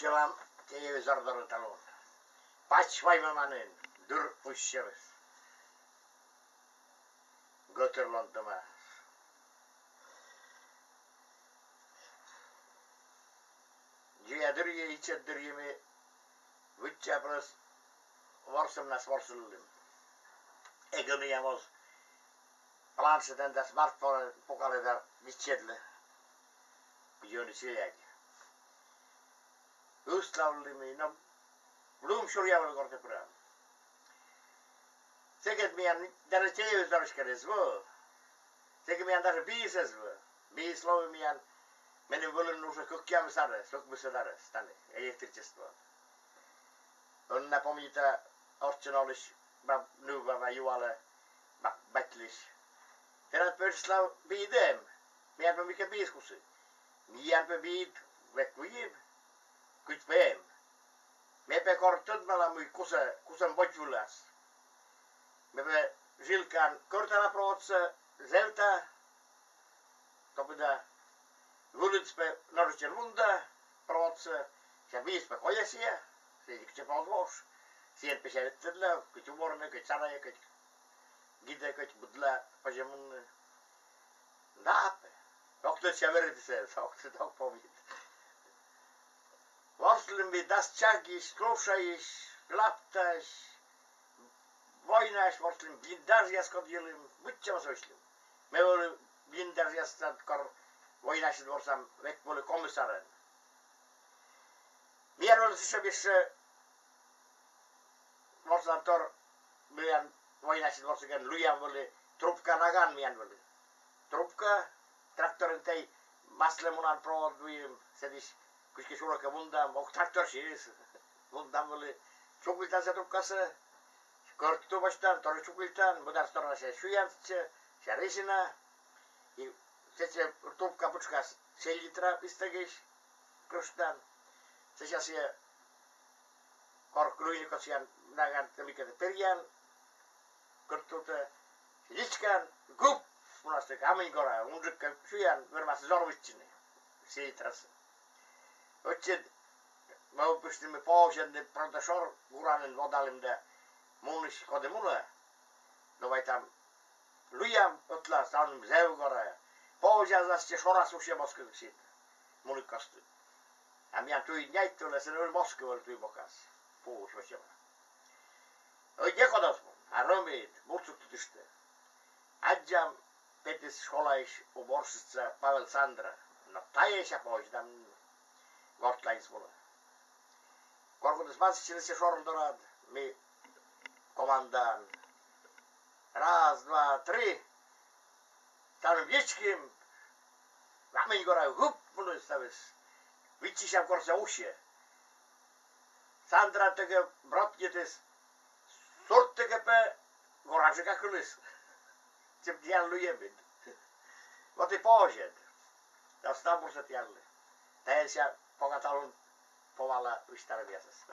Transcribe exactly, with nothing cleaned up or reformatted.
Чылам тееве зор дорын талун. Пач ваймӧма нин, дыр усьӧмыс. Гӧтыр лондӧма. Дзоля дырйи, ичӧт дырйи ми вычча прӧст ворсӧмнас ворсылім. Эг ӧні эм оз планшетӧн да смартфонӧн пукалӧ да виччӧдлӧ. Кыдзи ӧні челядь. Ӧтлаалім ми, но лым сюръя вылӧ гортӧ пырам. Сэки миян даже телевизорысь кӧ эз вӧв. Сэки миян даже биыс эз вӧв. Биыс лои миян меным вӧліны уже кӧкъямыс арӧс, кӧкъямыс арӧс тані электричество. Ӧні на помнита, орччӧн олысь баб, нывбаба юалӧ ба-, батьлысь: «Тэнад пӧ, Вячеслав, биыд эм? Миян пӧ мыйкӧ биыс кусі». Миян пӧ биыд век выйым, кыдз пӧ эм. Ме пӧ кор тӧдмала, мый кусӧ, кусӧм водзвылас. Ме пӧ жилкаӧн кӧртала проводсӧ, зэвта, топыда, вылыд пӧ ножичӧн вунда проводсӧ, сэсся биыс пӧ кольӧ сійӧ, сэсся кыдз пӧ оз вош. Сійӧн пӧ сэсся ветлӧдла, кыдз уборнӧй, кыдз сарайӧ, кыдз гидӧ, кыдз быдлаӧ позьӧ мунны. Да пӧ. Ог тӧд сэсся веритісӧ, ог тӧд, ог помнит. Ворслім ми дас чагысь, клушаысь, лаптаысь, войнаысь ворслім, блиндажъяс кодйылім, быдсямасӧ вӧчлім. Ме вӧлі блиндажъясад, кор войнасьыд ворсам, век вӧлі комиссарӧн. Миян вӧлі сэтшӧм ещӧ ворсантор, миян войнасьыд ворсігӧн лыям вӧлі трубка наган миян вӧлі. Трубка, тракторын тай маслӧ мунан провод выйым, сэтысь кыдзкӧ сюрӧ кӧ вундам, ог тракторсьыс, вундам вӧлі, чукыльтан сійӧ трубкасӧ, кӧрт кутӧ босьтан, тоже чукыльтан, мӧдарӧ сторожа сюян сэтчӧ, сійӧ резина, и сэтчӧ трубка пытшкас селитра истӧгысь крӧштан. Сэсся сійӧ кор клюйны кӧсъян, наган кӧ мыйкӧ перъян кӧрт кутӧ, личкан, гуп, мунас тык, а мый гора, унджык кӧ сюян, вермас зор виччыны селитрасӧ. Ӧтчыд ме пыштім, ми поозьӧн, правда, шор гура нин водалім да, мунысь коді мунӧ, но вай там лыям ӧтлаын, ставным зэв гора. Поозяс сэтчӧ шорас усьӧ москӧ кыксьыд, мунігкостыд. А миян туй няйт вӧлі, сэн вӧлі москӧ вӧлі туй бокас. Пуысь вӧчӧма. Ӧд некод оз мун, а рӧмыд бурсигтытыштӧ. Аддзам, петіс школаысь уборщица Павел Сандра. Но тайӧ сэсся поозьӧн гортлаысь мунӧ. Кор кутіс пасйысьны сійӧ шор дорад, ми командаӧн. Раз, два, три. Ставным йитчим. А мый гора, гуп, муніс ставыс. Виччысям, кор сійӧ усьӧ. Сандра тӧкӧ братнитіс, сурттӧкӧ пӧ, гораджыка кыліс. Тшӧтш тіян лыйӧмыд. Вот и поозьӧн. Да став бурсӧ тіянлы. Тайӧн сэсся пока талун повала висьталӧмъясӧс.